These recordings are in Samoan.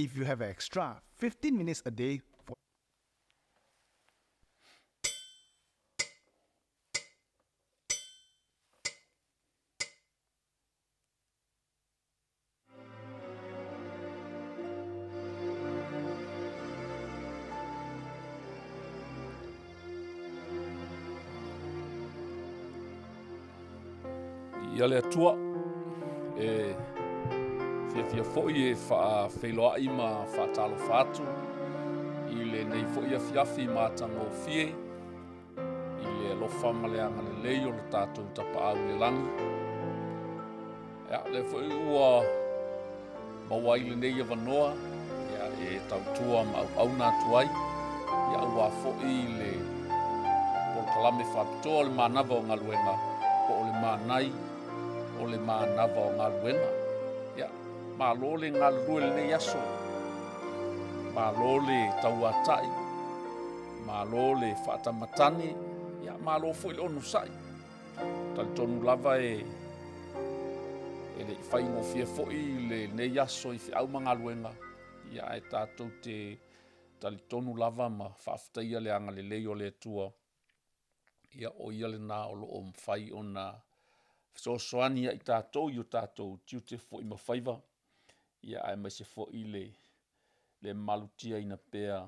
If you have an extra 15 minutes a day for Ia le Atua e fiafia foi e faafeiloai ma faatalofa atu i lenei foi afiafi matagofie i le alofa ma le agalelei o le tatou Tapaau i le lagi. Ia, lea foi ua maua ai lenei avanoa ia, e tautua ma auauna atu ai, ia, aua foi le polokalame faapitoa o le manava o galuega, po o le manai o le manava o galuega. Ia, malo le galulue lenei aso, malo le tauatai, Malo le faatamatane, ia malo foi le onosai. Talitonu lava e e le i faigofie foi lenei aso i feau ma galuega, ia ae tatou te talitonu lava ma faafetaia le agalelei o le Atua, ia o ia lena o lo o mafai ona fesoasoani ia i tatou i o tatou tiute foi ma faiva, ia aemaise foi le le malutiaina pea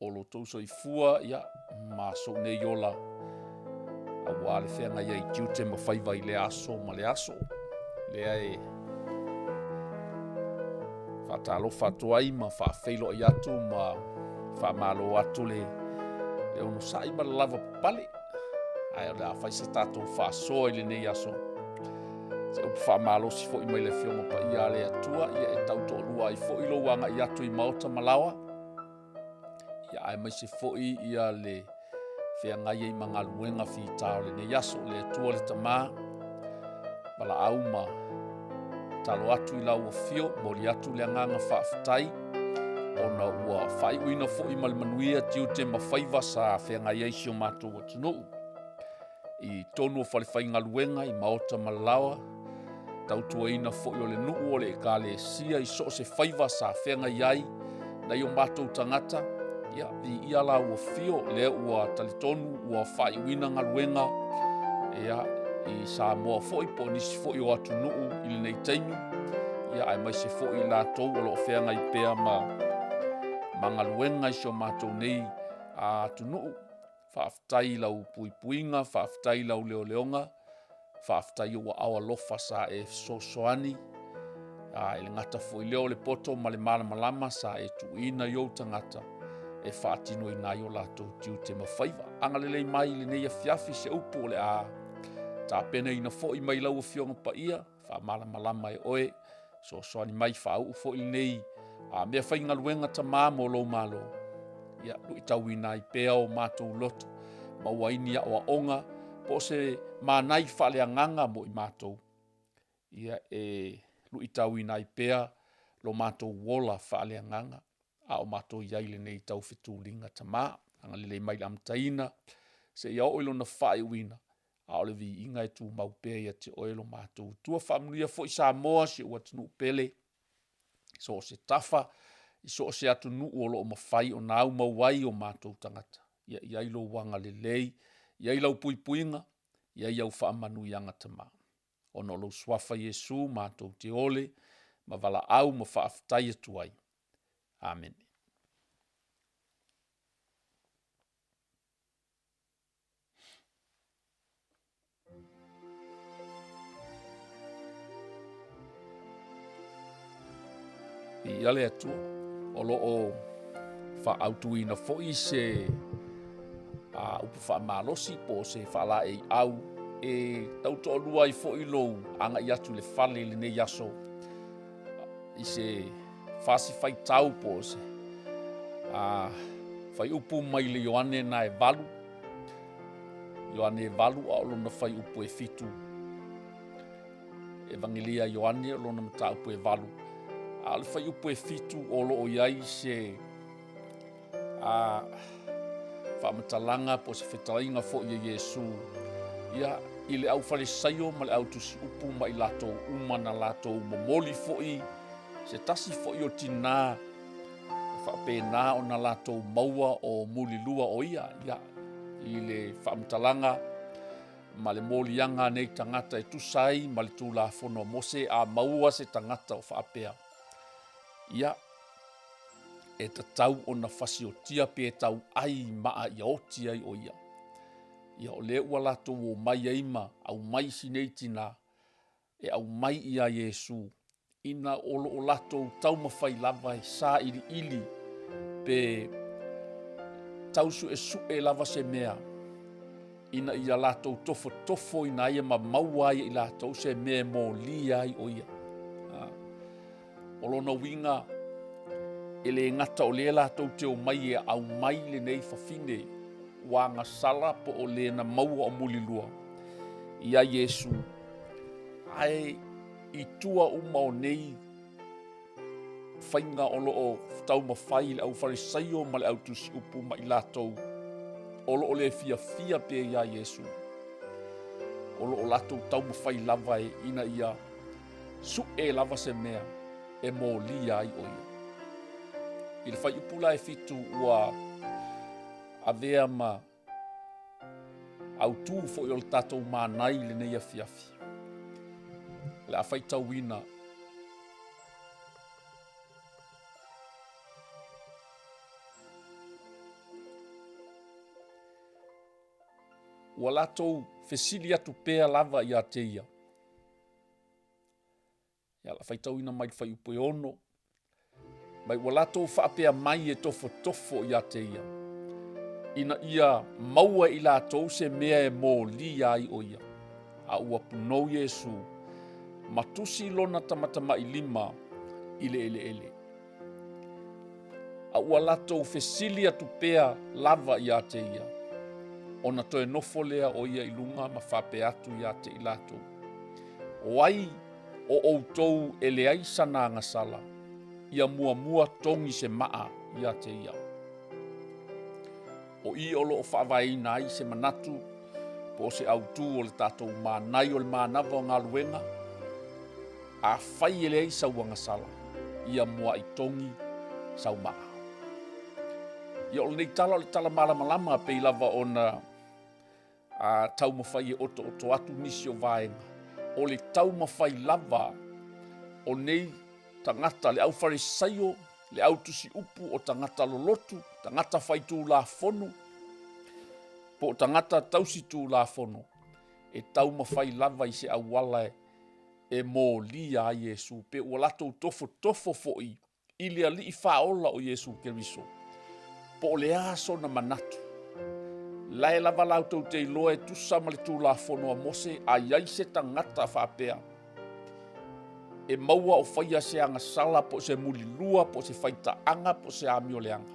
o lo outou soifua ia, ma sou nei ola aua le feagai ai i tiute ma faiva i lea aso ma le aso. Lea e faatalofa atu ai ma faafeiloai atu ma faamalo atu le, le onosai ma le lava papale. Ae o le a fai se tatou faasoa i lenei aso. Se upu faamalosi foi mai le Afioga Paia a le Atua, ia e tau toalua ai foi lou agai atu i maota ma laoa, ia aemaise foi ia le feagai ai ma galuega fita o lenei aso. Le Atua le Tama, valaau ma talo atu i lau afio, moli atu le agaga faafetai, ona ua faaiuina foi ma le manuia tiute ma faiva sa feagai ai si o matou atunuu. I tonu o falefaigaluega i maota ma laoa, tautuaina foi o le nuu o le Ekalesia i so o se faiva sa feagai ai nai o matou tagata, ia, viia la ua fio, lea ua talitonu ua faaiuina galuega, ia, i Samoa foi po o nisi foi o atunuu i lenei taimi, ia, aemaise foi i latou o lo o feagai pea ma, ma galuega i si o matou nei atunuu. Faafetai i lau puipuiga, faafetai i lau leoleoga, faafetai i ou aao alofa sa e fesoasoani, a e le gata foi lea o le poto ma le malamalama sa e tuuina i ou tagata e faatinoina ai o latou tiute ma faiva. Agalelei mai i lenei afiafi se upu o le a tapenaina foi mai lau Afioga Paia, faamalamalama e oe, soasoani mai faauu foi lenei a mea faigaluega Tama mo lou malo. Ia, luitauina ai pea o matou loto, maua ai ni aoaoga po o se manai faaleagaga mo i matou. Ia, e luitauina ai pea lo matou ola faaleagaga a o matou i ai i lenei taufetuliga Tama. Agalelei mai i le amataina seia oo i lona faaiuina, a o le viiga e tumau pea ia te oe lo matou Atua. Faamanuia foi Samoa, si ou atunuu pele, i so o se tafa, i so o se atunuu o lo o mafai ona aumau ai o matou tagata. Ia i ai lou agalelei, i ai lau puipuiga, i ai au faamanuiaga Tama. Ona o lou suafa Iesu matou te ole ma valaau ma faafetai atu ai. Amene. Viia le Atua, o lo o faaautuina foi se a, upu faamalosi po o se faalaeiau e tau toalua ai foi lou agai atu i le fale i lenei aso i se fasi faitau po o se a, faiupu mai le Ioane na e valu Ioane e valu a o lona faiupu e fitu. Evagelia Ioane o lona mataupu e valu. A o le faiupu e fitu o lo o i ai se a faamatalaga po o se fetalaiga foi a Iesu ia i le aufalesaio ma le autusiupu ma i latou uma na latou momoli foi se tasi foi o tinā Faapena ona latou maua o mulilua o ia, ia, i le faamatalaga ma le moliaga a nei tagata e tusa ai ma le Tulafono a Mose, a maua se tagata o faapea, ia, e tatau ona fasiotia pe tauai i maa ia oti ai o ia. Ia o lea ua latou omai ai ma aumai si nei tinā e aumai iā Iesu ina o lo o latou taumafai lava e sailiili pe tau suesue lava se mea ina ia latou tofotofoina ai e ma maua ai e i latou se mea e molia ai o ia. O lona uiga, e le gata o lea latou te omai e aumai lenei fafine ua agasala po o le na maua o mulilua iā Iesu, ae i tua uma o nei faiga o lo o taumafai le aufarisaio ma le autusiupu ma i latou o lo o le fiafia pea iā Iesu, o lo o latou taumafai lava e ina ia suʻe lava se mea e molia ai ʻo ia. I le fuaiupu la e fitu ua avea ma autū foi o le tatou mānai i lenei afiafi. O le a faitauina Ua latou fesili atu pea lava ia te ia. Ia la faitauina mai le fuaiupu e ono. Mai ua latou faapea mai e tofotofo ia te ia, ina ia maua i latou se mea e molia ai o ia. A ua punou Iesu ma tusi lona tamatamailima i le eleele. A ua latou fesili atu pea lava ia te ia, ona toe nofo lea o ia i luga ma faapea atu ia te i latou, O ai o outou e leai sana agasala, ia muamua togi se maa ia te ia. O i o lo o faavaeina ai se manatu po o se autū o le tatou mānai o le manava o galuega, afai e leai sau agasala, ia muaʻi togi sau maa. Ia o lenei tala o le tala malamalama pei lava ona a taumafai e otooto atu nisi o vaega, o le taumafai lava o nei tagata, le aufarisaio, le autusiupu o tagata lolotu, tagata faitulafono, po o tagata tausi tulafono, e taumafai lava i se auala e molia ai Iesu, pe ua latou tofotofo foi i le Alii Faaola o Iesu Keriso, po o le a sona manatu. Lae lava la outou te iloa e tusa ma le Tulafono a Mose, a i ai se tagata faapea, e maua o faia se agasala po o se mulilua po o se faitaaga po o se amioleaga,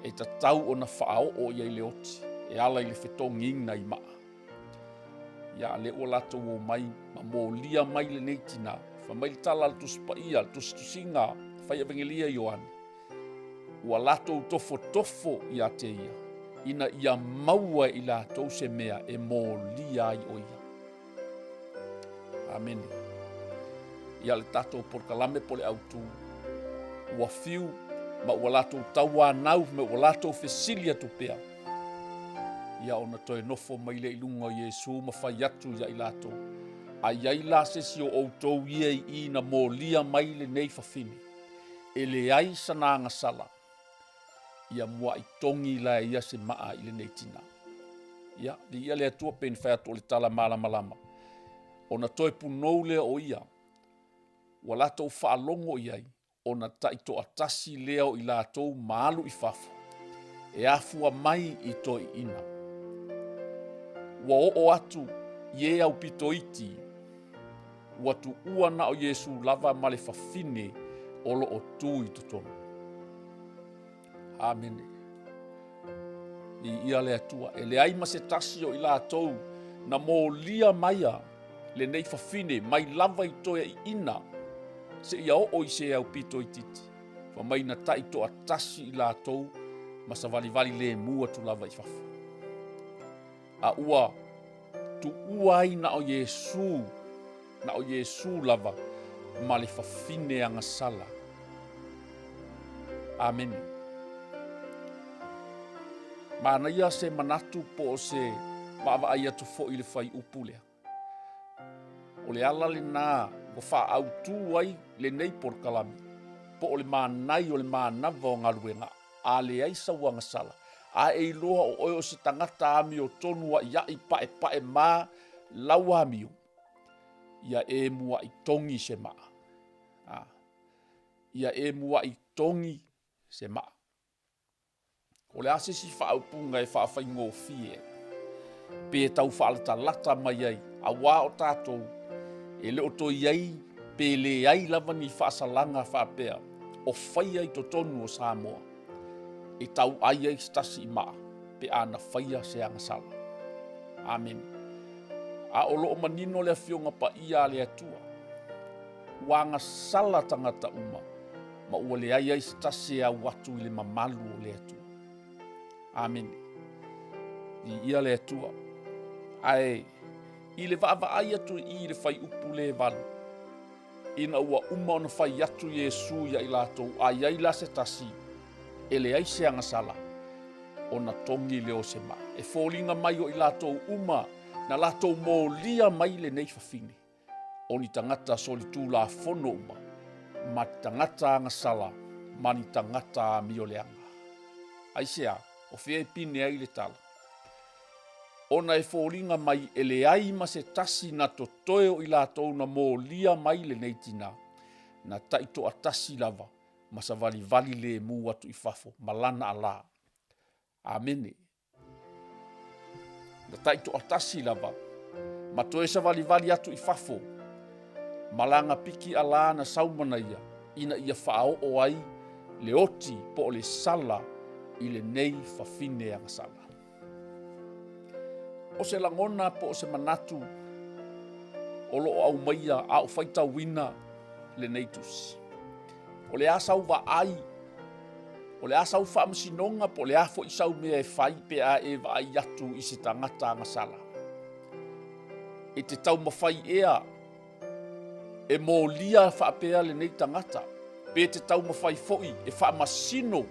e tatau ona faaoo ia i le oti e ala i le fetogiina i maa. Ia, lea ua latou omai ma molia mai lenei tinā. Fai mai le tala a le Tusi Paia, le tusitusiga fai Evagelia Ioane, ua latou tofotofo ia te ia, ina ia maua e i latou se mea e molia ai o ia. Amene. Ia le tatou polokalame po le autū, ua fiu ma ua latou tauanau ma ua latou fesili atu pea, ia ona toe nofo mai lea i luga o Iesu ma fai atu ia i latou, A i ai la se isi o outou ia i i na molia mai lenei fafine, e leai sana agasala, ia muaʻi togi la e ia se maa i lenei tinā. Ia, viia le Atua pei ona fai atu o le tala malamalama, ona toe punou lea o ia, ua latou faalogo i ai, ona taitoatasi lea o i latou ma alu i fafo, e afua mai i toeaiina. Ua oo atu i e aupito iti, ua tuua na o Iesu lava ma le fafine o lo o tu i totonu. Amene. Viia le Atua. E leai ma se tasi o i latou na molia maia lenei fafine mai lava i toeaiina seia oo i se aupito itiiti, fai mai na taitoatasi i latou ma savalivali lemu atu lava i fafo. A ua tuua ai na o Iesu, na o Iesu lava ma le fafine agasala. Amene. Manaia se manatu po o se vaavaai atu foi i le fuaiupu lea. O le ala lena ua faaautu ai lenei polokalame, po o le manai o le manava o galuega, a leai sau agasala, a e iloa o oe o se tagata amiotonu a'ia'i pa'epa'e ma lau amio, ia e mua'i togi se maa. A, ia e mua'i togi se maa. O le a se isi faaupuga e faafaigofie ai, pe tau faalatalata mai ai, auā o tatou e le o toe i ai pe leai lava ni faasalaga faapea o faia i totonu o Samoa e tauai ai se tasi i maa pe a na faia se agasala. Amene. A o lo o manino le Afioga Paia a le Atua, ua agasala tagata uma ma ua leai ai se tasi e au atu i le mamalu o le Atua. Amene. Viia le Atua. Ae i le vaavaai atu i i le fuaiupu le 8, ina ua uma ona fai atu Iesu ia i latou, a i ai la se tasi e leai se agasala, ona togi lea o se maa. E foliga mai o i latou uma na latou molia mai lenei fafine, o ni tagata solitulafono uma, ma tagata agasala, ma ni tagata amioleaga. Aisea, o fea e pine ai le tala? Ona e foliga mai e leai ma se tasi na totoe o i latou na molia mai lenei tinā, na taitoatasi lava ma savalivali lemu atu i fafo ma lana alā. Amene. Na taitoatasi lava ma toe savalivali atu i fafo ma lana piki alā na saumanaia ina ia faaoo ai le oti po o le sala i lenei fafine agasala. O se lagona po o se manatu o lo o aumaia a o faitauina lenei tusi. O le a sau vaai, o le a sau faamasinoga po o le a foi sau mea e fai pe a e vaai atu i se tagata agasala. E te taumafai ea e molia faapea lenei tagata, pe te taumafai foi e faamasino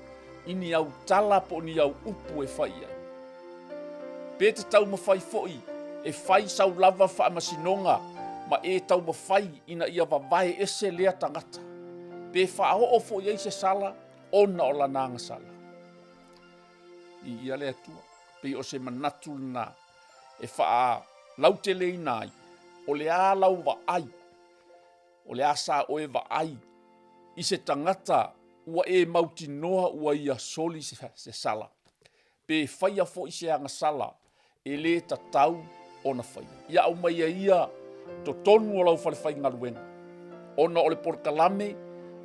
i ni au tala po o ni au upu e fai ai. Pe te taumafai foi e fai sau lava faamasinoga ma e taumafai ina ia vavae ese lea tagata, pe faaoo foi ai se sala ona o lana agasala. Viia le Atua, pei o se manatu lena e faalauteleina ai, o le a lau vaai, o le a sa oe vaai i se tagata ua e mautinoa ua ia soli se sala, pe faia foi se agasala e lē tatau ona faia. Ia aumaia ia totonu o lau falefaigaluega, ona o le polokalame,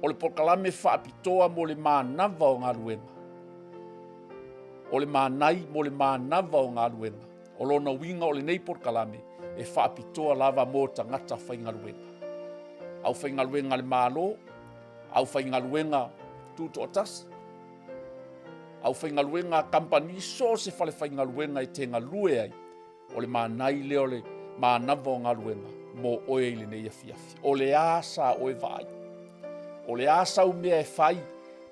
o le polokalame faapitoa mo le manava o galuega. O le manai mo le manava o galuega. O lona uiga o lenei polokalame e faapitoa lava mo tagata faigaluega. Aufaigaluega a le Malo, aufaigaluega tutoatasi, aufaigaluega a kamupani, so o se falefaigaluega e te galue ai, o le manai lea o le manava o galuega mo oe i lenei afiafi. O le a sa oe vaai? O le a sau mea e fai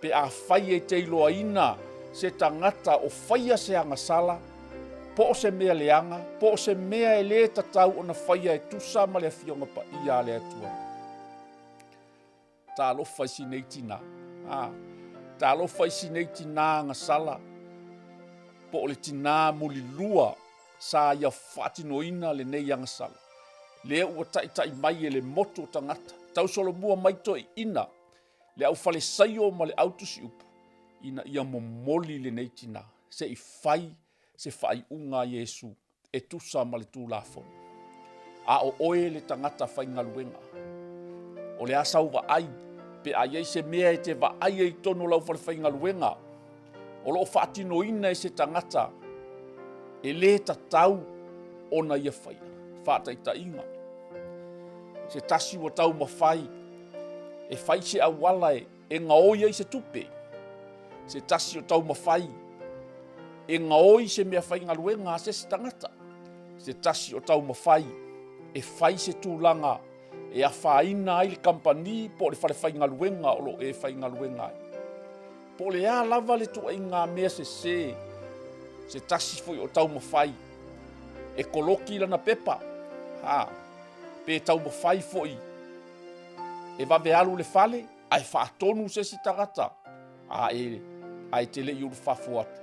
pe afai e te iloaina se tagata o faia se agasala, po o se mea leaga, po o se mea e lē tatau ona faia e tusa ma le Afioga Paia a le Atua? Talofa i si nei tinā. A, talofa i si nei tinā agasala, po o le tinā mulilua sa ia faatinoina lenei agasala. Lea ua taitai mai e le motu o tagata, tausolomua mai toeaiina, le aufalesaio ma le autusiupu, ina ia momoli lenei tinā, se i fai se faaiuga a Iesu e tusa ma le Tulafono. A o oe le tagata faigaluega, o le a sau vaai pe a i ai se mea e te vaai ai i totonu o lau falefaigaluega o lo o faatinoina e se tagata e lē tatau ona ia faia. Faataitaiga, se tasi ua taumafai e fai se auala e e gaoi ai se tupe, se tasi o taumafai e gaoi se mea faigaluega a se isi tagata, se tasi o taumafai e fai se tulaga e afaina ai le kamupani po o le falefaigaluega o lo o e faigaluega ai. Po o le a lava le tuuaiga mea sese, se tasi foi o taumafai e koloki lana pepa, ha, pe taumafai foi e vave alu le fale, ae faatonu se isi tagata, a e, a e te le i ulufafo atu.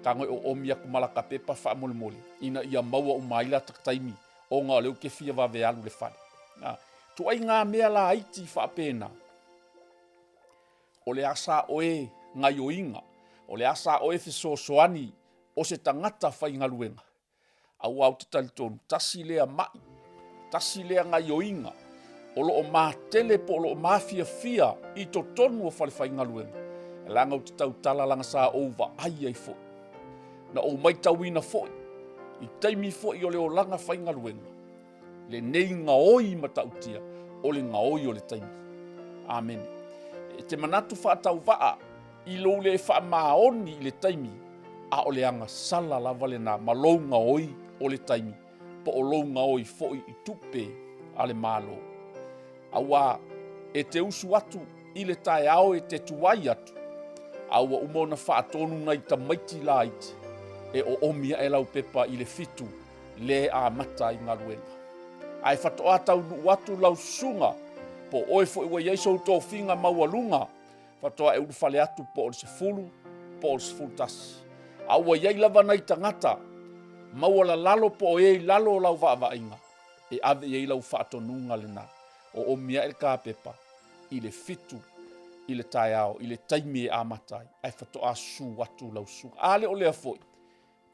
Tago e oomi atu ma lata pepa faamolemole, ina ia maua uma ai lata taimi, ona o lea ou te fia vave alu i le fale. A, tuaiga mea laiti faapena, o le a sa oe gaioiga, o le a sa oe fesoasoani o se tagata faigaluega, Aua ou te talitonu, tasi lea mai, tasi lea gaioiga o lo o matele po o lo o mafiafia i totonu o falefaigaluega, leaga ou te tautala leaga sa ou vaai ai foi. Na ou maitauina foi i taimi foi o le olaga faigaluega, lenei gaoi matautia o le gaoi o le taimi. Amene. E te manatu faatauvaa i lou le faamaoni i le taimi, a o le agasala lava lena ma lou gaoi o le taimi, po o lou gaoi foi i tupe a le Malo. Aua e te usu atu i le taeao e te tuai atu, a ua uma ona faatonu nai tamaiti laiti e oomi ae lau pepa i le fitu lea e amata ai galuega. Ae faatoa taunuu atu lau susuga, po o oe foi ua i ai sou tofiga maualuga, faatoa e ulufale atu po o le 10 po o le 11. A ua i ai lava nai tagata maualalalo po o e i lalo o lau vaavaaiga, e ave i ai lau faatonuga lena, oomi ae le kapepa i le fitu i le taeao, i le taimi e amata ai, ae faatoa susu atu lau susuga. A le o lea foi,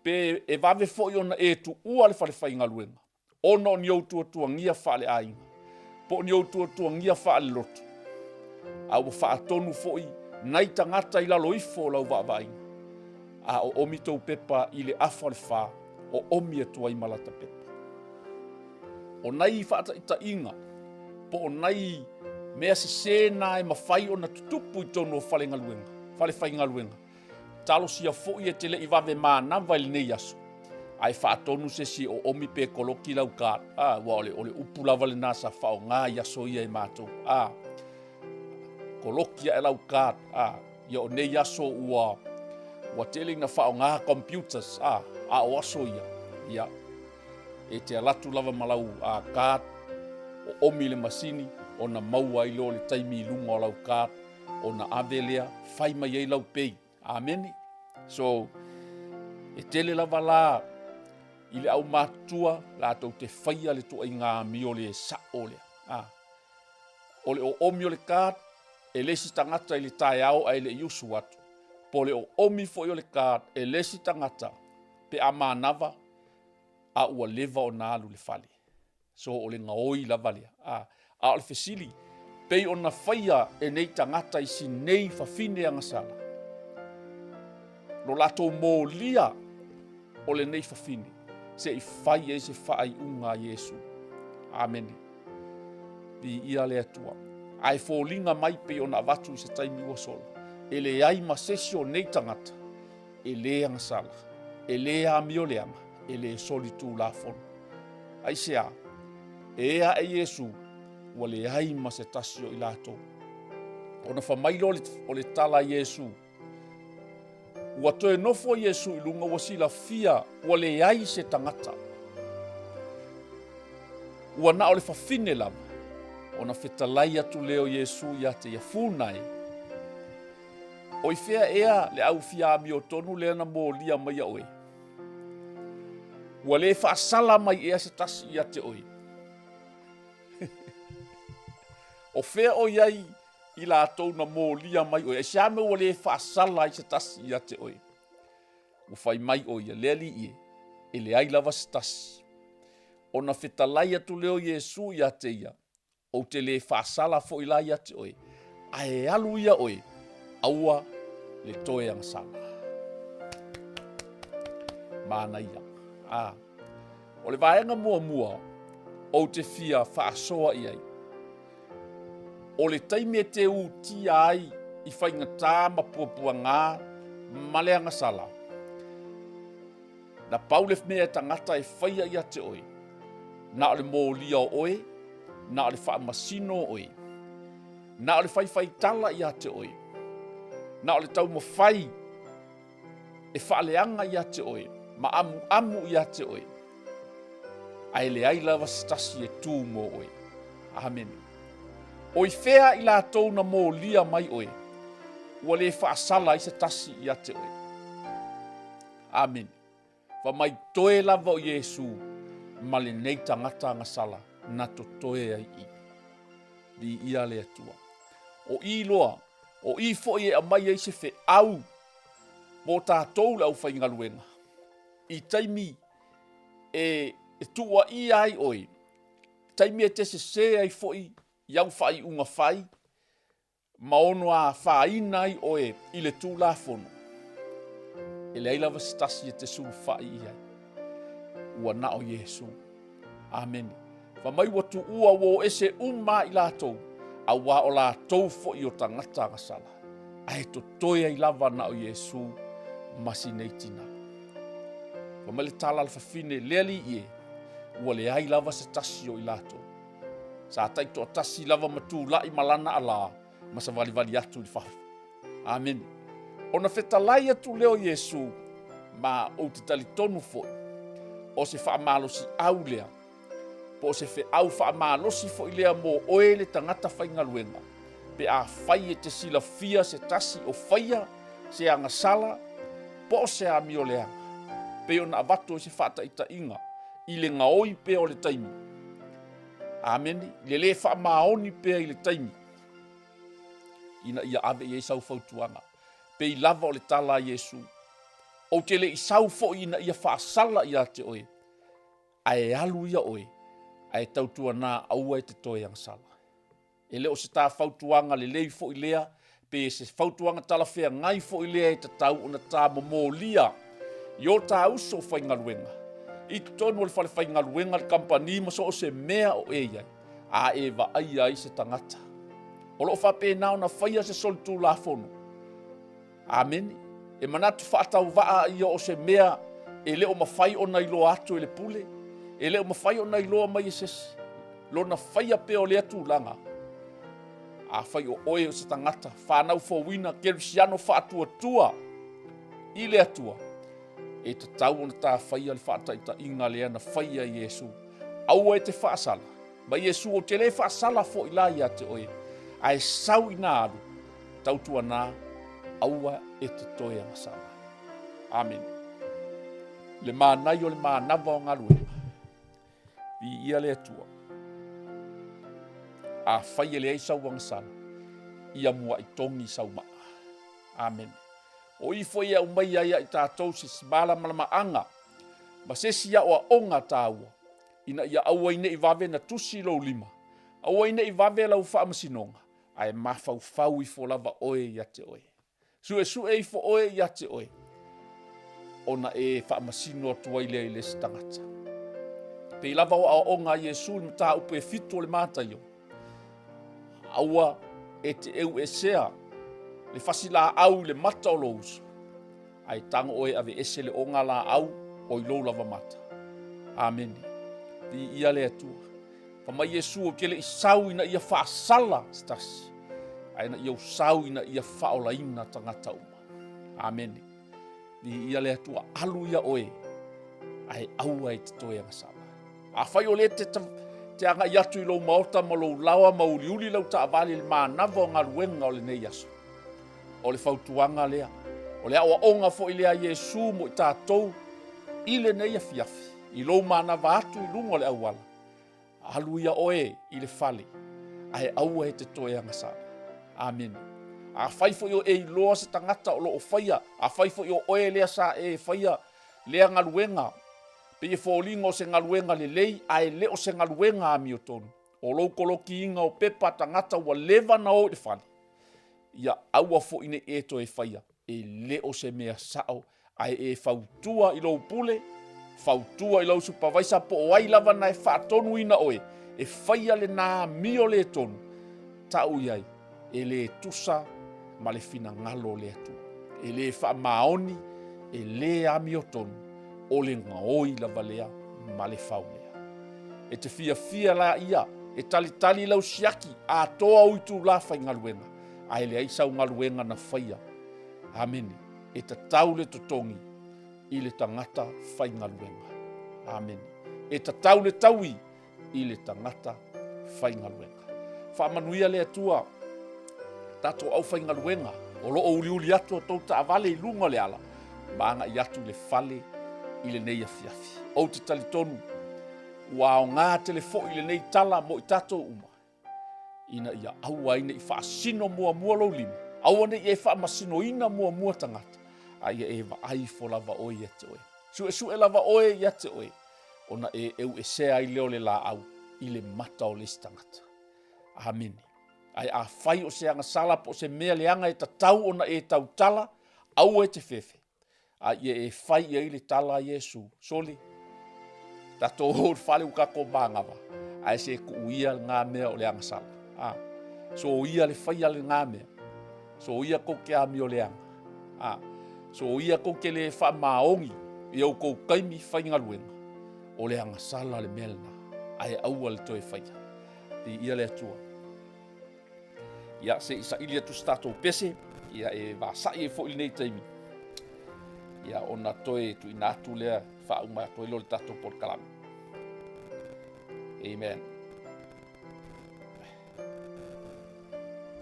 pe e vave foi ona e tuua le falefaigaluega ona o ni ou tuatuagia faaleaiga, po o ni ou tuatuagia faalelotu, a ua faatonu foi nai tagata i lalo ifo o lau vaavaaiga, a oomi tou pepa i le afa o le fa, oomi atu ai ma lata pepa. O nai faataitaiga po o nai mea sese na e mafai ona tutupu i totonu o falegaluega, falefaigaluega, Talosia foi e te le i vave manava i lenei aso, ae faatonu se isi e oomi pe koloki lau card. Ah, ua o le, o le upu lava lena sa faaaoga i aso ia e matou. Ah, koloki ae lau card. Ah, ia o nei aso ua, ua tele ina faaaoga computers. Ah, a o aso ia, ia, e te alatu lava ma lau ah, card, oomi le masini, ona maua ai lea o le taimi i luga o lau card, ona ave lea, fai mai ai lau pay. Amene. So, e tele lava la i le aumatutua latou te faia le tuaiga amio le sa'o lea. Ah. O le oomi o le card, e le isi tagata i le taeao ae le i usu atu. Po o le oomi foi o le card, e le isi tagata pe a manava a ua leva ona alu i le fale. So o le gaoi lava lea. A, a o le fesili, pei ona faia e nei tagata i si nei fafine agasala, lo latou molia o lenei fafine, se i fai ai se faaiuga a Iesu. Amene. Viia le Atua. Ae foliga mai pei ona avatu i se taimi ua sola, e leai ma se isi o nei tagata e lē agasala, e lē amio leaga, e lē soli tulafono. Aisea? E ea ae Iesu, ua leai ma se tasi o i latou. Ona fai mai lea o le tala a Iesu, ua toe nofo Iesu i luga ua silafia ua leai se tagata. Ua na o le fafine lava, ona fetalai atu lea o Iesu ia te ia, Funa e! O i fea ea le au fia amiotonu lea na molia mai ia oe? Ua le faasala mai ea se tasi ia te oe? O fea o i ai i latou na molia mai oe? Aisea mea ua le faasala ai se tasi ia te oe? Ua fai mai ʻo ia, Le Alii e, e leai lava se tasi. Ona fetalai atu lea o Iesu ia te ia, Ou te le faasala foi la ia te oe, ae alu ia oe, aua le toe agasala. Manaia. A, o le vaega muamua ou te fia faasoa i ai, o le taimi e te utia ai i faigatā ma puapuagā ma le agasala, Na pau le mea e tagata e faia ia te oe, na o le molia o oe, na o le faamasino o oe, na o le faifai tala ia te oe. Na o le taumafai e faaleaga ia te oe ma amuamu ia te oe, ae leai lava se tasi e tu mo oe. Amene. O i fea i latou na molia mai oe, ua le faasala ai se tasi ia te oe. Amene. Fa mai toe lava o Iesu ma lenei tagata agasala na totoe ai i. Viia le Atua. O i loa, o i foi e aumai ai se feau mo tatou le aufaigaluega i taimi e tuuaia ai oe, taimi e te sese ai foi i au faaiuga fai ma ono afaina ai oe i le Tulafono, e leai lava se tasi e te sulufai i ai, ua na o Iesu. Amene. Fa mai ua tuua ua o ese uma i latou, auā o latou foi o tagata agasala, ae totoe ai lava na o Iesu ma si nei tina. Fa mai le tala a le fafine, Le Alii e, ua leai lava se tasi o i latou. Sa taitoatasi lava ma tulai ma lana alā ma savalivali atu i le fafo. Amene. Ona fetalai atu lea o Iesu, ma ou te talitonu foi, o se faamalosiau lea, po o se feau faamalosi foi lea mo oe le tagata faigaluega, pe afai e te silafia se tasi o faia se agasala po o se amio leaga, pei ona avatu ai se faataitaiga i le gaoi pea o le taimi. Amene, i le lē faamaoni pea i le taimi ina ia ave i ai sau fautuaga. Pei lava o le tala a Iesu, Ou te le i sau foi ina ia faasala ia te oe, ae alu ia oe, ae tautuana aua e te toe agasala. E le o se ta fautuaga lelei foi lea, pe se fautuaga talafeagai foi lea e tatau ona ta momolia i o ta uso faigaluega, i totonu o le fale faigaluega, le kamupani ma so o se mea o e i ai, a e vaaia ai se tagata. O lo o faapena ona faia se solitulafono. Amene. E manatu faatauvaa ia o se mea e le o mafai ona iloa atu e le pule, e le o mafai ona iloa mai e se isi, lona faia pea o lea tulaga. Afai o oe o se tagata fanau fouina kerisiano faatuatua i le Atua, e tatau ona ta faia le faataitaiga lea na faia e Iesu. Aua e te faasala, ma Iesu ou te le faasala foi la ia te oe, ae sau ina alu, Tautuana, aua e te toe agasala. Amene. Le manai o le manava o galuega. Viia le Atua. Afai e leai sau agasala, ia muai togi sau maa. Amene. O i foi e aumai ai ia i tatou se malamalamaaga ma se isi aoaoga taua, ina ia aua ai ne i vave na tusi lou lima, aua ai ne i vave lau faamasinoga, ae mafaufau ifo lava oe ia te oe. Suesue ifo oe ia te oe, ona e faamasino atu ai lea i le isi tagata. Pei lava o aoaoga a Iesu i le mataupu e fitu o le Mataio, aua e te euesea le fasilaau i le mata o lou uso, ae tago oe e aveese le ogalaau o i lou lava mata. Amene. Viia le Atua. Fa mai Iesu ou te le i sau ina ia faasala se tasi, ae ina ia ou sau ina ia faaolaina tagata uma. Amene. Viia le Atua, alu ia oe, ae aua e te toe agasala. Afai o lea te, te agai atu i lou maota ma lou laoa ma uliuli lau taavale i le manava o galuega o lenei aso, O le fautuaga lea, o le aoaoga foi lea a Iesu mo i tatou i lenei afiafi, i lou manava atu i luga o le auala, alu ia oe i le fale, ae aua e te toe agasala. Amene. Afai foi o e iloa se tagata o lo o faia, afai foi o oe lea sa e faia lea galuega, pei e foliga o se galuega lelei, ae le o se galuega amiotonu, o lou kolokiina o pepa a tagata ua leva na o i le fale, ia aua foi ne i e toe faia, e le o se mea sao, ae e fautua i lou pule, fautua i lou supavaisa po o ai lava na e faatonuina oe e faia lena amio le tonu, tau i ai, e le tusa ma le finagalo o le Atua. E le faamaoni, e le amiotonu, o le gaoi lava lea ma le faulea. E te fiafia la ia e talitali lau siaki atoa ou itulā faigaluega, ae leai sau galuega na faia. Amene. E tatau le totogi i le tagata faigaluega. Amene. E tatau le taui i le tagata faigaluega. Faamanuia le Atua tatou aufaigaluega o lo o uliuli atu a outou taavale i luga o le ala ma agai atu i le fale i lenei afiafi. Ou te talitonu ua aoga tele foi lenei tala mo i tatou uma ina ia aua ai ne i faasino muamua lou lima, aua ne i e faamasinoina muamua tagata, a ia e vaai ifo lava oe ia te oe. Suesue lava oe ia te oe, ona e euesea ai lea o le laau i le mata o le isi tagata. Amene. Ae afai o se agasala po o se mea leaga e tatau ona e tautala, aua e te fefe, a ia e fai i ai le tala a Iesu, sole, tatou o i le fale ua tatou manava, ae se tuu ia lena mea o le agasala. A, soia le faia lena mea, soia tou te amio leaga, a, soia tou te le faamaoni i outou taimi faigaluega, o le agasala le mea lena, ae aua le toe faia. Viia le Atua. Ia, se i saili atu se tatou pese, ia e vasa'i ai foi lenei taimi, ia ona toe tuuina atu lea faauma atu ai lea o le tatou polokalame. Amen.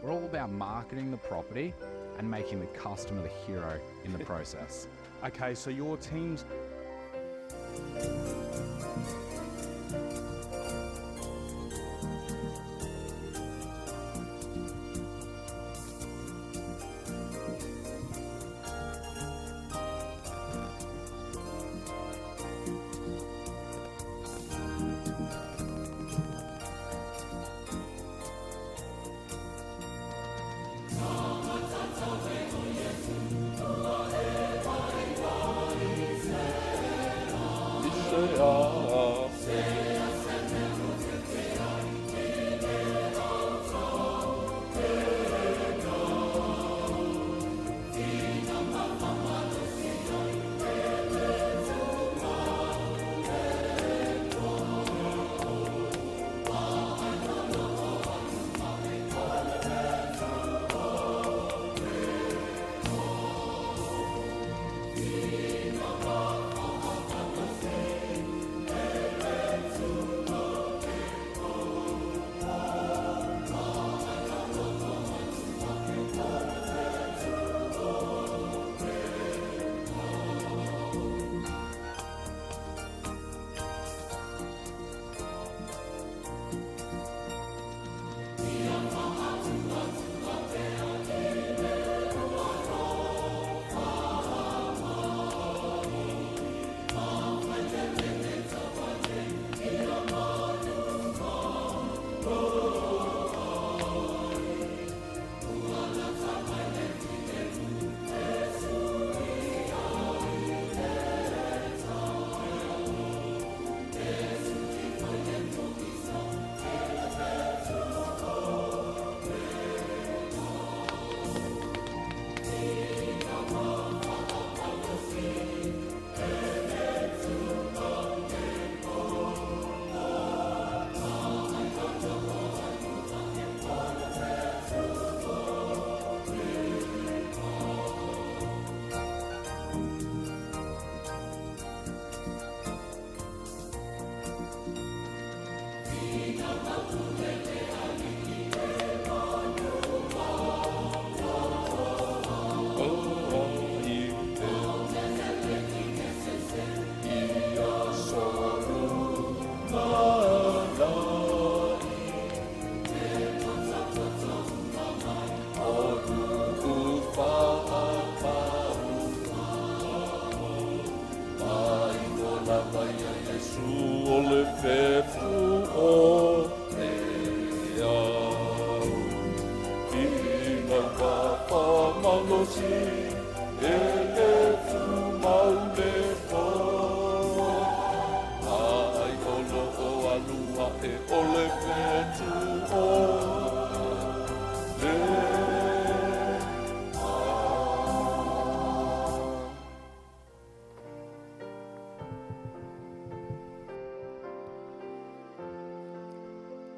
We're all about marketing the property and making the customer the hero in the process. Okay, so your team's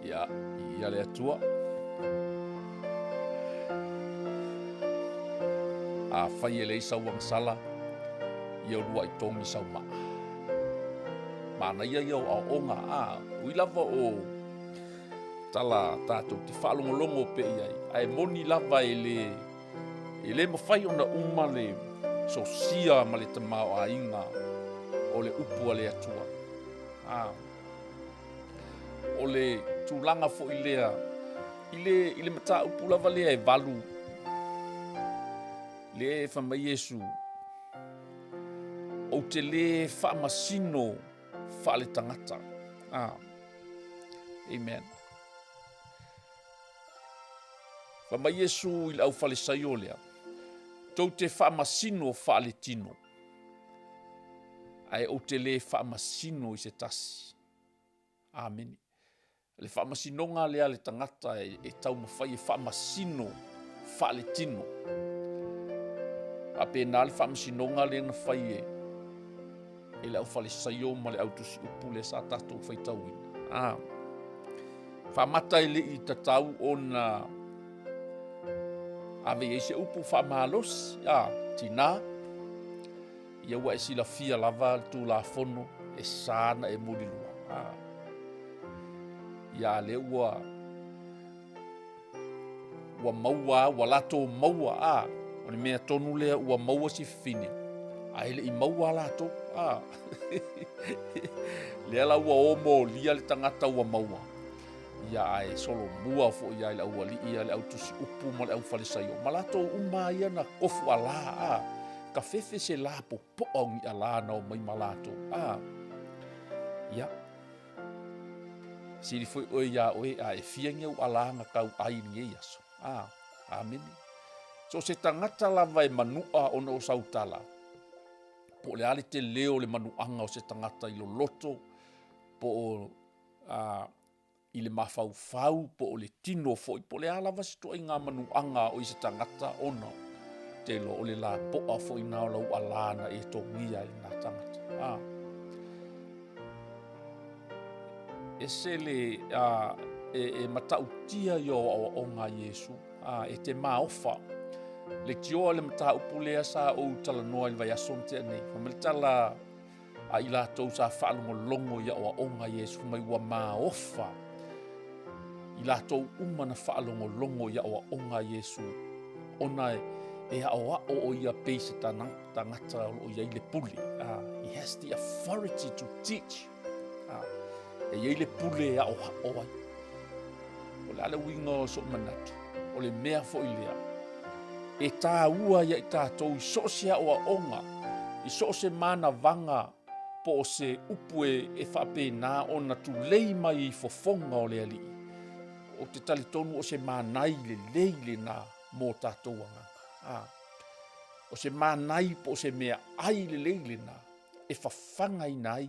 Ia, ia le Atua. Afai e leai sau agasala, ia uluai togi sau maa. Manaia ia o aoaoga, a, ui lava o tala tatou te faalogologo pea i ai, ae moni lava e le, e le mafai ona uma le sosia ma le tamaoaiga o le upu a le Atua. A, o le tulaga foi lea i le, i le mataupu lava lea e valu, lea e fai mai Iesu, ou te lē faamasino faaletagata. Ah. Amen. Fai mai Iesu i le aufalesaio lea, tou te faamasino faaletino, ae ou te lē faamasino i se tasi. Amene. Le faamasinoga lea a le tagata e, e taumafai e faamasino faaletino. Faapena le faamasinoga lea na fai e, e le aufalesaio ma le autusiupu lea sa tatou faitauina. Ah. Faamata e le i tatau ona ave i ai se upu faamalosi, ah, tinā, Ia ua e silafia lava le Tulafono e sa na e mulilua. Ah. Ia lea ua ua maua, ua latou maua, a, o le mea tonu lea ua maua si fafine, a e le i maua latou, a. lea la ua o molia le tagata ua maua. Ia ae solomua foi ia i le aualii ia le autusiupu ma le aufalesaio, ma latou uma ia na kofu alā, a. Ka fefe se lā popoa o ni alā na omai ma latou. A, ia, sili foi oe iā oe a e fia ni au alā na tau ai i lenei aso. A, amene. So se tagata lava e manu'a ona o sau tala, po o le a le telē o le manu'aga o se tagata i loloto, po o a, i le mafaufau po o le tino foi, po o le a lava se ituaiga manuaga o i se tagata ona te iloa o le lapoa foi na o lau alā na e togia i lena tagata. A. Ese le a, e, e matautia i o aoaoga a Iesu, a, e te maofa. Le tioa le mataupu lea sa ou talanoa i le vaiaso na tea nei. Fai mai le tala a i latou sa faalogologo i aoaoga a Iesu mai ua maofa i latou uma na faalogologo i aoaoga a Iesu ona e aoao o ia pei se tagata o lo o i ai le pule. He has the authority to teach. E i ai le pule e aoao ai. O le a le uiga o so'u manatu, o le mea foi lea, e tāua ia i tātou i so o se aoaoga, i so o se manavaga po o se upu e, e faapena ona tulei mai i fofoga o le Alii, ou te talitonu o se manai lelei lenā mō tātou agaga. A, o se manai po o se mea ai lelei lenā e fafagaina ai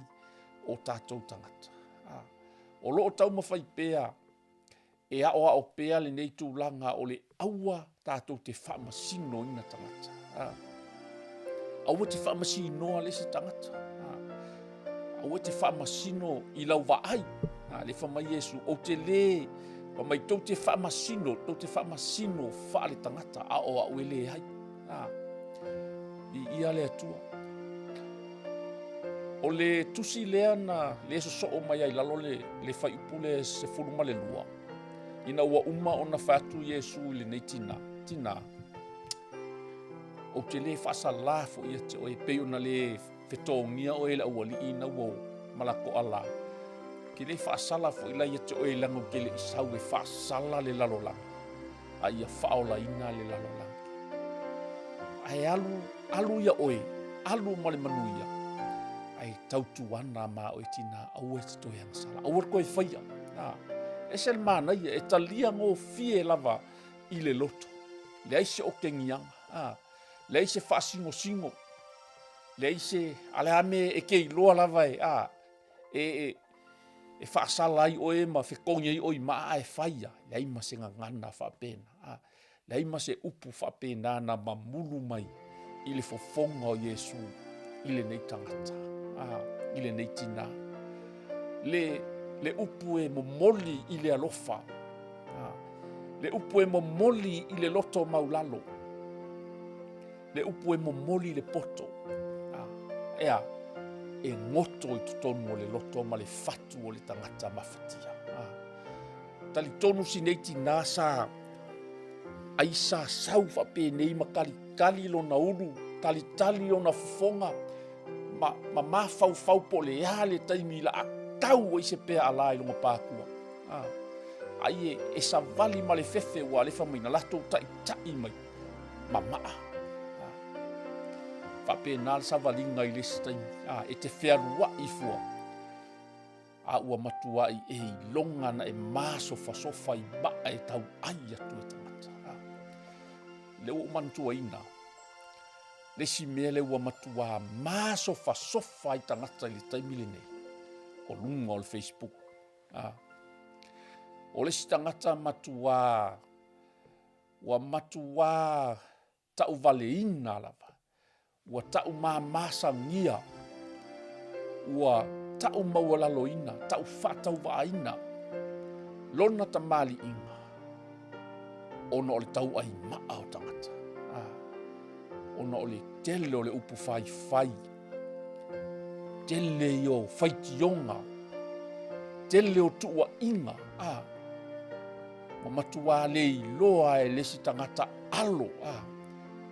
o tātou tagata. A, O lo o taumafai pea e aoao pea lenei tulaga o le aua tatou te faamasinoina tagata. A. Aua te faamasinoa le isi tagata. A. Aua te faamasino i lau vaai. A, le fai mai Iesu, ou te lē, fai mai tou te faamasino, tou te faamasino faale tagata, a o au e leai. A. Viia le Atua. O le tusi lea na le sosoo mai ai lalo le, le fuaiupu le 12, ina ua uma ona fai atu Iesu i lenei tinā, tinā, ou te lē faasalā foi ia te oe, pei ona lē fetogia oe e le aualii ina ua ma latou alā. Ke lē faasala foi la ia te oe leaga ou te le i sau e faasala le lalolagi, a ia faaolaina le lalolagi. Ae alu, alu ia oe, alu ma le manuia, ae tautuana ma oe tinā, aua e te toe agasala, aua le toe faia. A, ese le manaia, e talia gofie lava i le loto. Leai se otegiaga, a, leai se faasingosingo, leai se, a le a mea e te iloa lava e, a, e, e, e faasala ai oe ma fetogi ai oe i maa ae fai ia, leai ma se gagana faapena. A, leai ma se upu faapena na mamulu mai i le fofoga o Iesu i lenei tagata, a, i lenei tinā. Le, le upu e momoli i le alofa, a, le upu e momoli i le loto maulalo. Le upu e momoli le poto, a, ea, e goto i totonu o le loto ma le fatu o le tagata mafatia. A, talitonu si nei tinā sa ai sa sau faapenei ma talitali lona ulu, talitali ona fofoga, ma, ma mafaufau po o le a le taimi la a tau ai se pea alā i luga pākua. A, ai e, e savali ma le fefe ua alefa mai na latou taʻitaʻi mai ma maa. A, faapena le savaliga i le isi taimi. A, e te fealuaʻi fua. A ua matuai e iloga na e masofasofa i maa e tau ai atu e tagata. A, le ua ou manatuaina, le isi mea lea ua matuā masofasofa ai tagata i le taimi lenei, o luga o le Facebook. A, o le isi tagata matuā, ua matuā tauvaleina lava, ua taumamasagia, ua taumaualaloina, taufaatauvaaina lona tamaliiga ona o le tauai maa o tagata. Ah, ona o le tele o le upu faifai, tele ia o faitioga, tele o tuuaiga. Ah, Ua matuā le iloa e le isi tagata alo, a,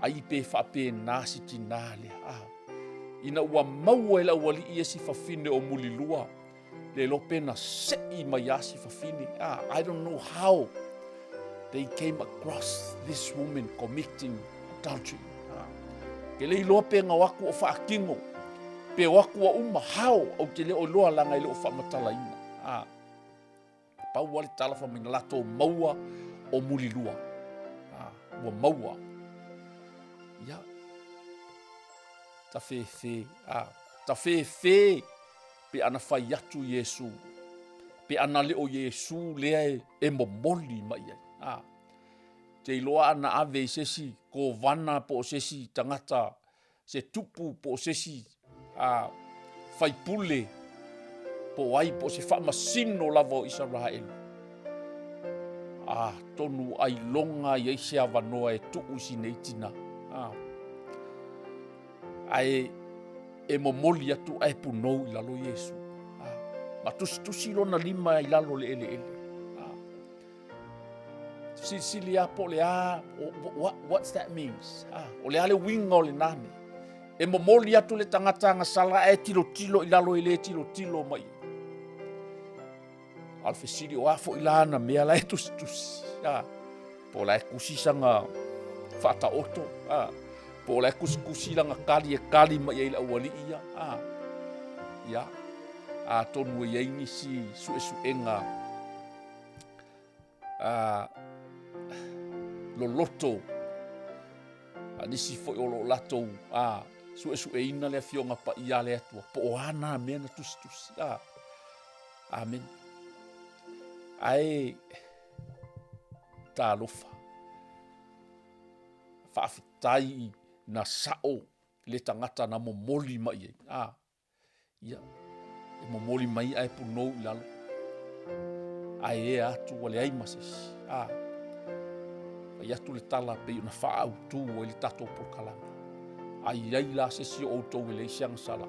ai pe faapena si tinā lea, a. Ina ua maua e le aualii ia si fafine o Mulilua, le iloa pe na seʻi mai a si fafine, a, I don't know how they came across this woman committing adultery, a. Ke le iloa pe na o atu o faatino, pe o atu ua uma, how, ou te le o iloa leaga e le o faamatalaina, a. Pau lava le tala fai mai na latou maua o Mulilua. Ah, ua maua. Ia. Tafefe, ah, tafefe pe ana fai atu Iesu. Pe ana le o Iesu lea e, e momoli mai ai. Ah. Te iloa ana ave i se isi kovana po o se isi tagata se tupu po o se isi a faipule po o ai po o se faamasino lava o Isaraelu. Atonu ailoga i ai se avanoa e tuu i si nei tinā. A. Ae e momoli atu ae punou i lalo Iesu. A. Ma tusitusi lona lima i lalo le eleele. A. Silisili a po o le a, what, what's that means? Ah, o le a le uiga o lena mea. E momoli atu le tagata agasala ae tilotilo i lalo e le tilotilo mai. A o le fesili o a foi la ana mea la e tusitusi. Ah, po o la e kusi sana faataoto. Ah, po o la e kusikusi lana kali e kali mai ai le aualii ia. Ah, ia, atonu e i ai nisi suesuega a loloto a nisi foi o lo o latou a suesueina le Afioga Paia a le Atua, po o a nā mea na tusitusi. A, amen. Ae talofa, faafetai na sao le tagata na momoli mai ai. A, Ia, e momoli mai ae punou i lalo. Ae ea atu ua leai ma se isi. A, fai atu le tala pei ona faaautu ai le tatou polokalame. A i ai la se isi o outou e leai se agasala,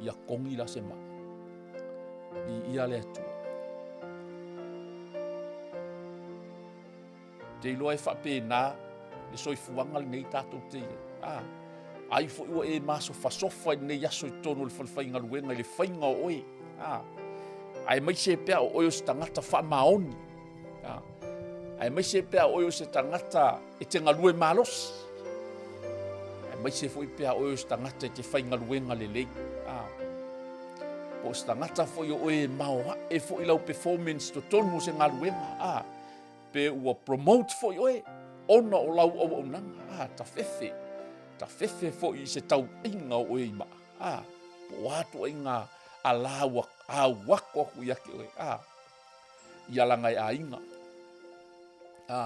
ia kogi la se maa. Viia le Atua. Te iloa e faapena le soifuaga lenei tatou te i ai. A, ai foi ua e masofasofa i lenei aso i totonu o le falefaigaluega i le faiga o oe. A, aemaise pea o oe o se tagata faamaoni. A, aemaise pea o oe o se tagata e te galue malosi. Aemaise foi pea o oe o se tagata e te faigaluega lelei. A, po o se tagata foi o oe e maoae foi lau performance totonu o se galuega. A, Pe ua promote foi oe ona o lau auaunaga, a, tafefe, tafefe foi i se tauaiga o oe i maa, a, po o a tuaiga alā ua auako aku ia te oe, a, ia laga e aiga, a,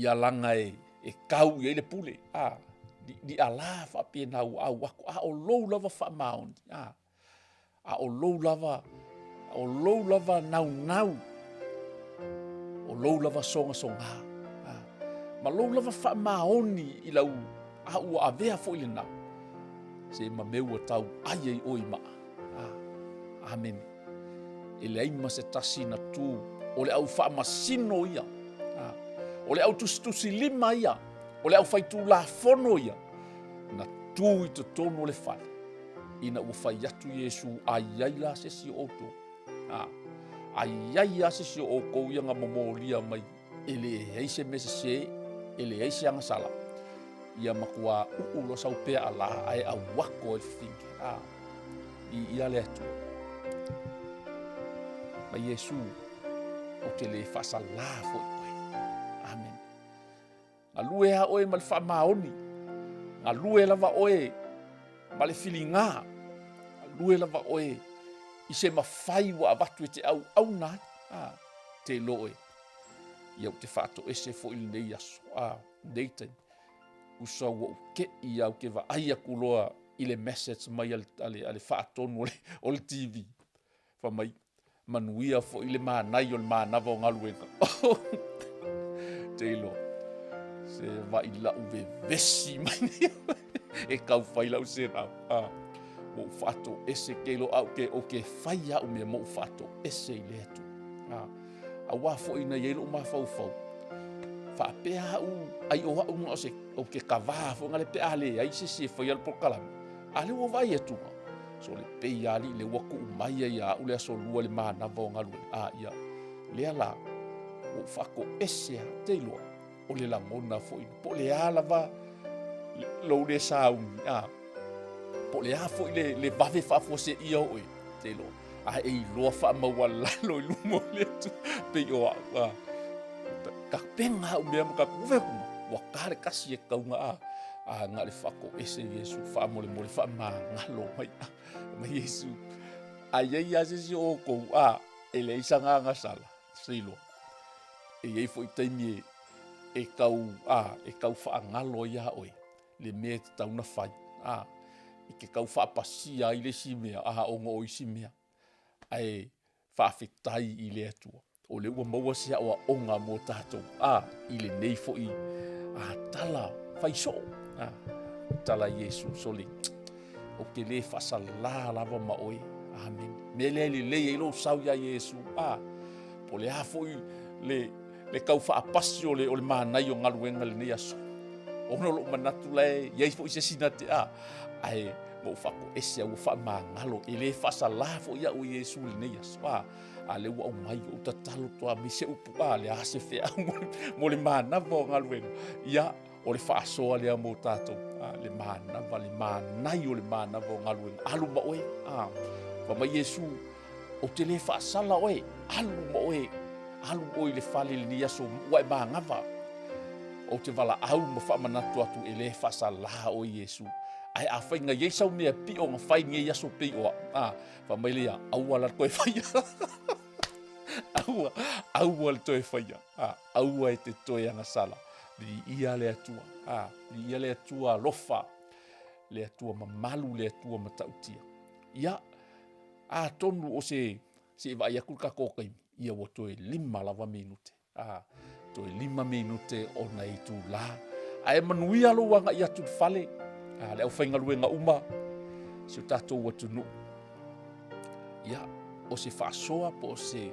ia laga e, e kau i ai le pule, a, ni, ni alā faapena ua auako, a o lou lava faamaoni, a, A o lou lava, o lou lava naunau, o lou lava sogasogā, a, ma lou lava faamaoni i lau A ua avea foi lena, se ma mea ua tau ai ai oe i maa. A, amene. E leai ma se tasi na tu, o le au faamasino ia. A, o le au tusitusi lima ia, o le au faitulafono ia, na tu i totonu o le fale, ina ua fai atu Iesu, a i ai la se isi o outou. A, a i ai lava se isi o outou ia na momolia mai e leai se mea sesē, e leai se agasala, ia matuā uu loa sau pea alā ae auako ai le fafine. A, i ia le Atua. Ma Iesu, ou te le faasalā foi oe. Amen. Galue lava oe ma le faamaoni, galue lava oe ma le filigā, galue lava oe i se mafai ua avatu e te auauna ai. A, te iloa oe, ia ou te faatoese foi lenei aso, a, lenei taimi. Usa ua ou te'i au ke vaai atu loa i le message mai a le, a le, a le faatonu o le, o le TV. Fai mai, manuia foi le manai o le manava o galuega. Te iloa, se vai lau vevesi mai nei e kau fai lau serau. Ah, mo u whaato ese ke lo au ke o ke whai au mea mo u whaato ese i le atu. Ah, a wā foi na iei lou mafaufau. Faapea au ai o au nga o se o ke kavā foi nga le pe a le ai se se whai al polokalame. A le ua vaai atu nga. So le pei ali le ua kuu mai ai a ule aso lua le manava o galuega. A ia, lea la, ua ou faatoese a te iloa, o le lagona foi, po o le a lava lou le sauni, a, po o le a foi le, le vave faafuaseia o oe, te iloa, a e iloa faamaualalo i luma o le Atua, pei o au, a, tapena au mea ma ka kuve kuma, ua ka le kasi e kauga a, a nga le faatoese Iesu, faamolemole faamagalo mai, a, mai Iesu. A iai a se isi o outou, a, e leai sa agaga sala, se iloa. E iai foi taimi e, e tau, a, e tau faagalo ai iā oe, le mea e tatau ona fai, a, i ke tau faapasia ai le isi mea, a, ona o isi mea. Ae faafetai i le Atua, o lea ua maua se aoaoga mo tatou, a, i lenei foi a, tala fai soo, a, tala Iesu, sole, ou te le faasalā lava ma oe. Amen. Mea lea e lelei ai lou sau iā Iesu, a, po o le a foi le, le tau faapasi o le, o le manai o galuega lenei aso. Ona o lou manatu la e i ai foi se isi na te a, ae ma ou faatoese au ua faamagalo, e le faasalā foi au e Iesu i lenei aso. A, a lea ua aumai ou tatalo toa mai se upu, a le a se feau mo le manava o galuega. Ia, o le faasoa lea mo tatou, a, le manava, le manai o le manava o galuega. Alu ma oe, a, fai mai Iesu, ou te le faasala oe, alu ma oe, alu oe i le fale i lenei aso ua e magava. Ou te valaau ma faamanatu atu e le faasalā oe Iesu. Ae afai na i ai sau mea pio na fai nei aso pei o au, a, fai mai lea, aua la le toe faia. Aua, aua le toe faia. A, aua e te toe agasala. Viia le Atua. A, viia le Atua alofa, le Atua mamalu, le Atua matautia. Ia, atonu o se, se i vaai atu le tatou taimi, ia ua toe 5 lava minute. A, toe 5 minute o na itulā. Ae manuia lou agai atu i le fale, a, le aufaigaluega uma, si o tatou atunuu. Ia, o se faasoa po o se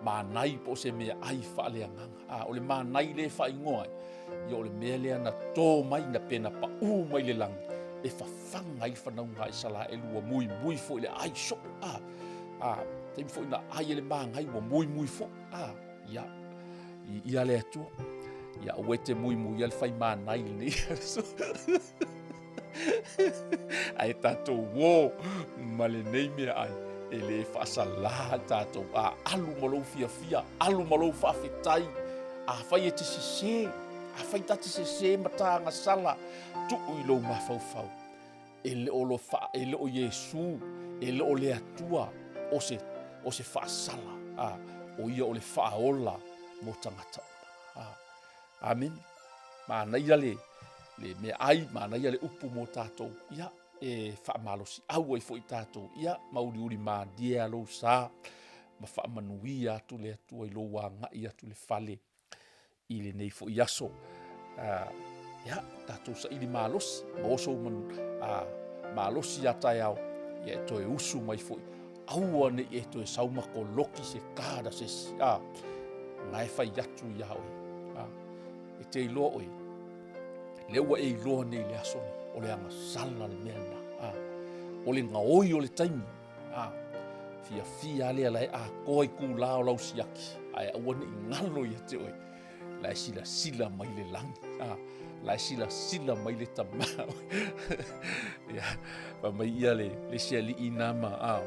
manai po o se meaai faaleagaga. A, o le manai lea e faaigoa ai, ia o le mea lea na tō mai, na pena paū mai le lagi, e fafaga ai le fanauga a Isalaelu ua muimui foi le ai soo. A, a, taimi foi na ai e le magai ua muimui foi. A, ia, i ia le Atua. Ia, aua e te muimui ia le fai manai i lenei aso. Ae tatou uō ma lenei meaai e le faasalā tatou. A alu ma lou fiafia, alu ma lou faafetai. Afai e te sesē, afai ta te sesē ma ta agasala, tuu i lou mafaufau. E le o lo fa, e le o Iesu, e le o le Atua o se, o se faasala, a, o ia o le faaola mo tagata uma. A, amene. Manaia le, le meaai, manaia le upu mo tatou, ia, e faamalosiau ai foi tatou, ia, ma uliuli malie a lou sa, ma faamanuia atu le Atua i lou agai atu i le fale i lenei foi aso. Ia, tatou saili malosi, maua sou man, a, malosi ia taeao, ia e toe usu mai foi. Aua ne i e toe sau ma koloki se kāda se isi, a, na e fai atu iā oe. A, e te iloa oe, lea ua e iloa nei i le aso nei, o le agasala le mea lena. A, o le gaoi o le taimi, a, fiafia lea la e atoa i kūlā o lau siaki, ae aua ne i galo ia te oe. La e silasila mai le lagi. A, la e silasila mai le tama. Ia, fa mai ia le, le isi alii nā ma, a,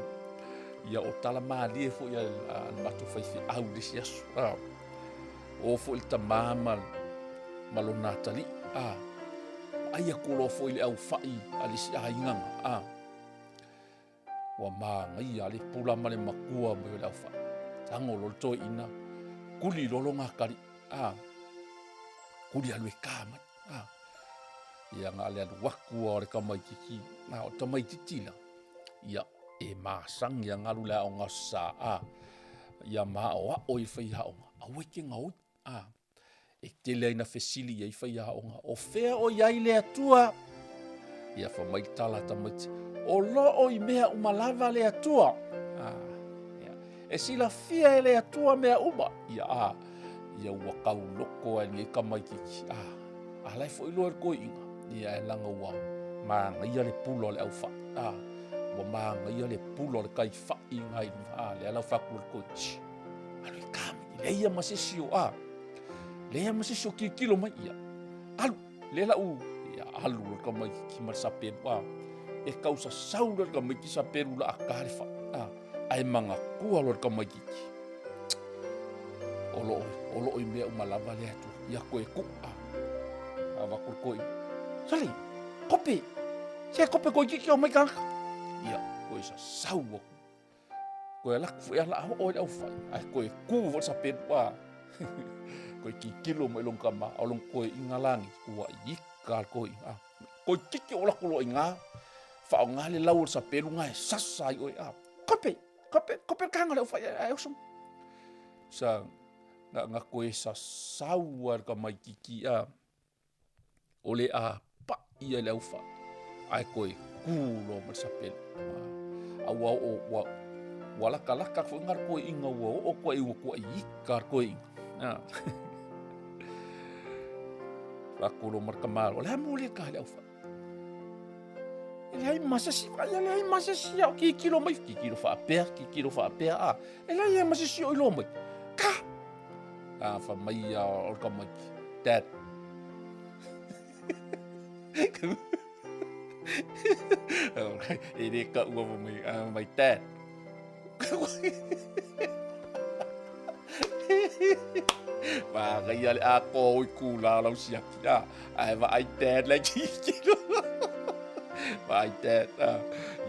ia o tala malie foi a, a, a le matou faifeau i le isi aso. A, o foi le tamā ma, ma lona atalii. A, ai aku loa foi le aufai a le isi aiga nga. A, Ua māgaia le pula ma le makua mai o le aufai. Tago loa le toeaina, kuli loa lona atalii, a, kuli alu e ka mai, a. Ia na o le alu atu lava o le tamaitiiti, a o le tamaitiiti la, ia, e masani lava ona alu i le aoga Aso Sa, a, ia ma aoao i le faiaoga, aua e te gaoi, a. E tele ai na fesili i ai faiaoga, o fea o i ai le Atua? Ia fa mai le tala a tamaiti, o loo i mea uma lava le Atua. Ah, ia. E silafia e le Atua mea uma. Ia, ah, ia ua tauloko ai lenei tamaitiiti. Ah, a la e foi loa i le toeaina. Ia e laga ua manaia le pula o le aufai. Ah, ua manaia le pula o le taifai i ngai luga. Ah, lea la ua fai atu le toeaina. Alu e ka mai, leai ia ma se isi o a. Leai ia ma se isi o tilotilo mai ia. Alu, lea la u, ia alu loa le tamaitiiti ma le sapelu a. E tausasau loa le tamaitiiti sapelu la a ka le fai a. Ae manatua loa le tamaitiiti. O loo, o loo i mea uma lava le Atua. Ia koe ku a. Avatu le koe. Sali, kope. Se kope koe titi o mai kanaka. Ia, koe sasau aku. Koe ala aku foi ala oo i le aufai, ae koe ku foi le sapelu a. Koe tilotilo mai lona tama, a o lona toeaina la nei, ua ika le toeaina a. Koe titi o lako loa i ina, faaaoga le lau o le sapelu lena e sasa ai oe a. Kope, kope, kope le taga o le aufai ae oso. Sa na, na koe sasau lava e le tamaitiiti a. O le a paʻi ai le aufaʻi, ae koe kū loa ma le sapelu. A ua oo, ua, ua lakalaka foi ngā toeaina ua oo koe ua kuaʻi ika le toeaina. Faaku loa ma le tamaloa, o le a mo le ka le aufaʻi? E leai ma se isi, ai e leai ma se isi au tilotilo mai, tilotilo faapea, tilotilo faapea, a, e leai ma se isi o iloa mai. Ka! A fai mai ia o le tamaiti, Dad. E le kaua fai mai, a mai Dad. Manaia le atoa o i kūlā o lau siaki, a, ae vaai Dad la e tilotilo. Vaai Dad, a,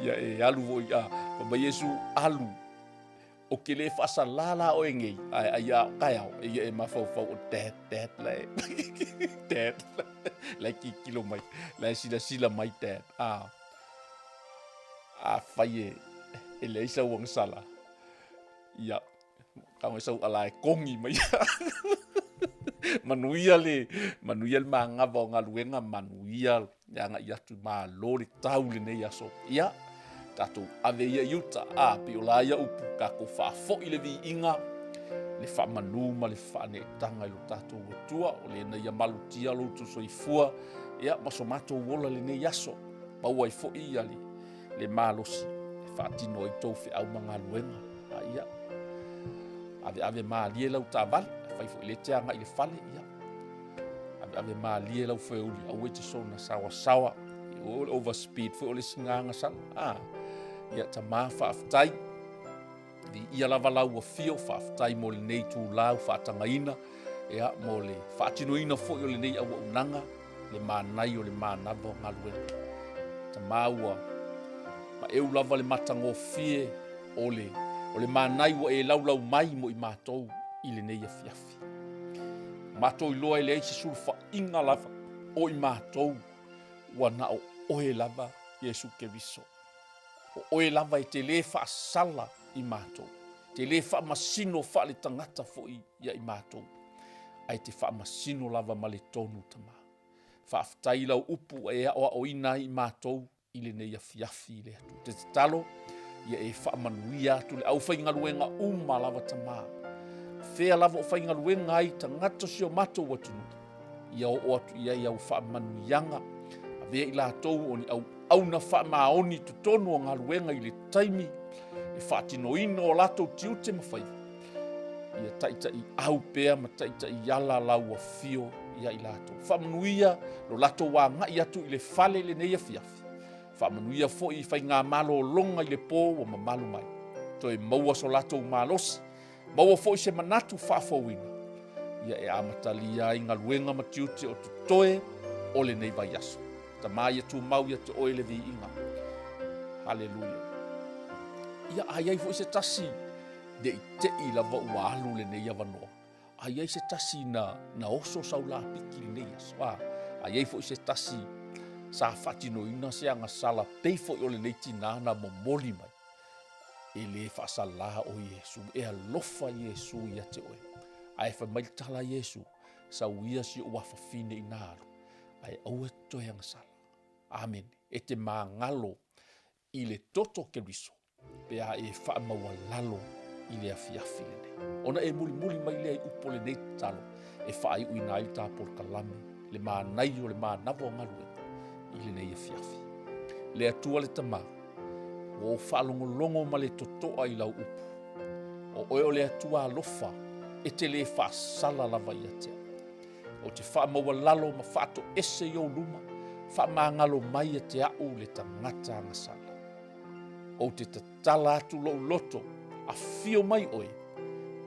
ia e alu foi, a, fai mai Iesu, alu. O ke lē faasalā la oe nei, ae ai a o taeao, eia e mafaufau o Dad, Dad la e, Dad la e tilotilo mai, la e silasila mai Dad, a, afai e, e leai sau agasala, ia, tago e sau ala e kogi mai. Manuia le, manuia le manava o galuega, manuia le agai atu malo le tau lenei aso. Ia, tatou ave ia i uta, a, pei o la ia upu, tatou faafoi le viiga, le faamanu ma le faaneetaga i lo tatou Atua, o lena ia malutia lo outou soifua, ia, ma so matou ola lenei aso, maua ai foi ia le, le malosi e faatino ai tou feau ma galuega. A ia, aveave malie lau taavale, afai foi le te agai i le fale, ia, Aveave malie lau foeuli, aua e te soona saoasaoa. O le overspeed foi o le isi gagasala. Ah, ia tamā faafetai. Viia lava lau afio, faafetai mo lenei itula ua faatagaina, ia, mo le faatinoina foi o lenei auaunaga, le manai o le manava o galuega. Tamā ua maeu lava le matagofie o le, o le manai ua e laulau mai mo i matou i lenei afiafi. Matou iloa e leai se sulufaiga lava o i matou ua na o oe lava Iesu Keriso. O oe lava e te lē faasala i matou, te lē faamasino faaletagata foi ia i matou, ae te faamasino lava ma le tonu Tama. Faafetai i lau upu ua e aoaoina ai i matou i lenei afiafi i le Atua. Ou te tatalo, ia e faamanuia atu le aufaigaluega uma lava Tama. Fea lava o faigaluega ai tagata o si o matou atunuu, ia oo atu i ai au faamanuiaga, avea i latou o ni auauna faamaoni i totonu o galuega i le taimi e faatinoina o latou tiute ma faiva. Ia taitaiau pea ma taitaiala lau afio ia i latou. Faamanuia lo latou agai atu i le fale i lenei afiafi. Faamanuia foi i faigamalologa i le po ua mamalu mai. Toe maua so latou malosi, maua foi se manatu faafouina, ia e amatalia ai galuega ma tiute o totoe o lenei vaiaso. Tama ia tumau ia te oe le viiga. Haleluia. Ia a i ai foi se tasi ne i te i lava ua alu lenei avanoa, a i ai se tasi na, na oso sau lapiki lenei aso, a, a i ai foi se tasi sa faatinoina se agasala pei foi o lenei tinā na momoli mai, e lē faasalā o Iesu, e alofa Iesu ia te oe. Ae fai mai le tala a Iesu, sau ia si ou afafine ina alu, ae aua e te toe agasala. Amene. E te magalo i le toto Keriso, pe a e faamaualalo i le afiafi lenei. Ona e mulimuli mai lea i upu o lenei tatalo e faaiuina ai le ta polokalame, le manaia o le manava o galuega i lenei afiafi. Le Atua le Tama, ua ou faalogologo ma le totoa i lau upu. O oe o le Atua alofa, e te lē faasala lava ia te au. Ou te faamaualalo ma faatoese i ou luma, faamagalo mai ia te au le tagata agasala. Ou te tatala atu lou loto, afio mai oe,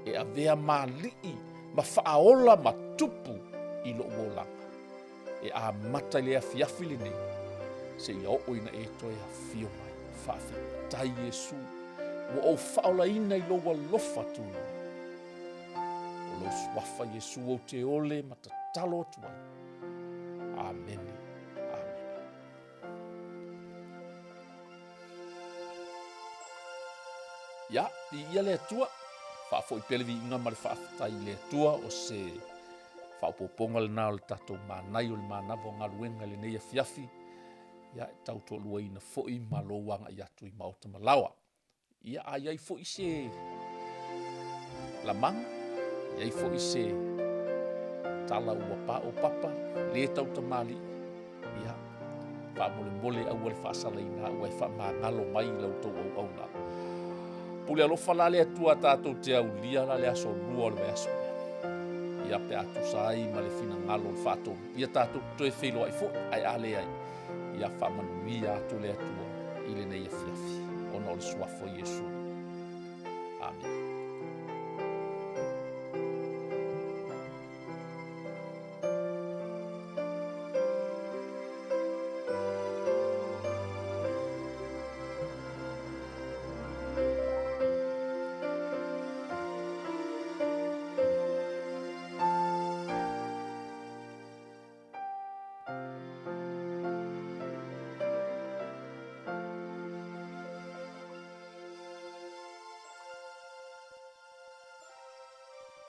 e avea malii ma faaola ma tupu i lou olaga. E amata i le afiafi lenei, seia oo ina e toe afio mai. Faafetai Iesu, ua ou faaolaina i lou alofa tunoa. O lou suafa Iesu ou te ole ma tatalo atu ai. Amene. Amene. Ia, viia le Atua, faafoi pea le viiga ma le faafetai i le Atua o se faaopoopoga lena o le tatou manai o le manava o galuega i lenei afiafi. Ia, e tau toaluaina foi ma lou agai atu i maota ma laoa. Ia, a i ai foi se lamaga, i ai foi se tala ua pao papa, lē tautamalii, ia, faamolemole aua le faasalaina au ae faamagalo mai i la outou auauna. Pule alofa la le Atua tatou te aulia la le aso lua o le vaiaso lea. Ia pe a tusa ai ma le finagalo o le faatonu, ia tatou toe feiloai foi, ae a leai, ia faamanuia atu le Atua i lenei afiafi ona o le suafa o Iesu. Amene.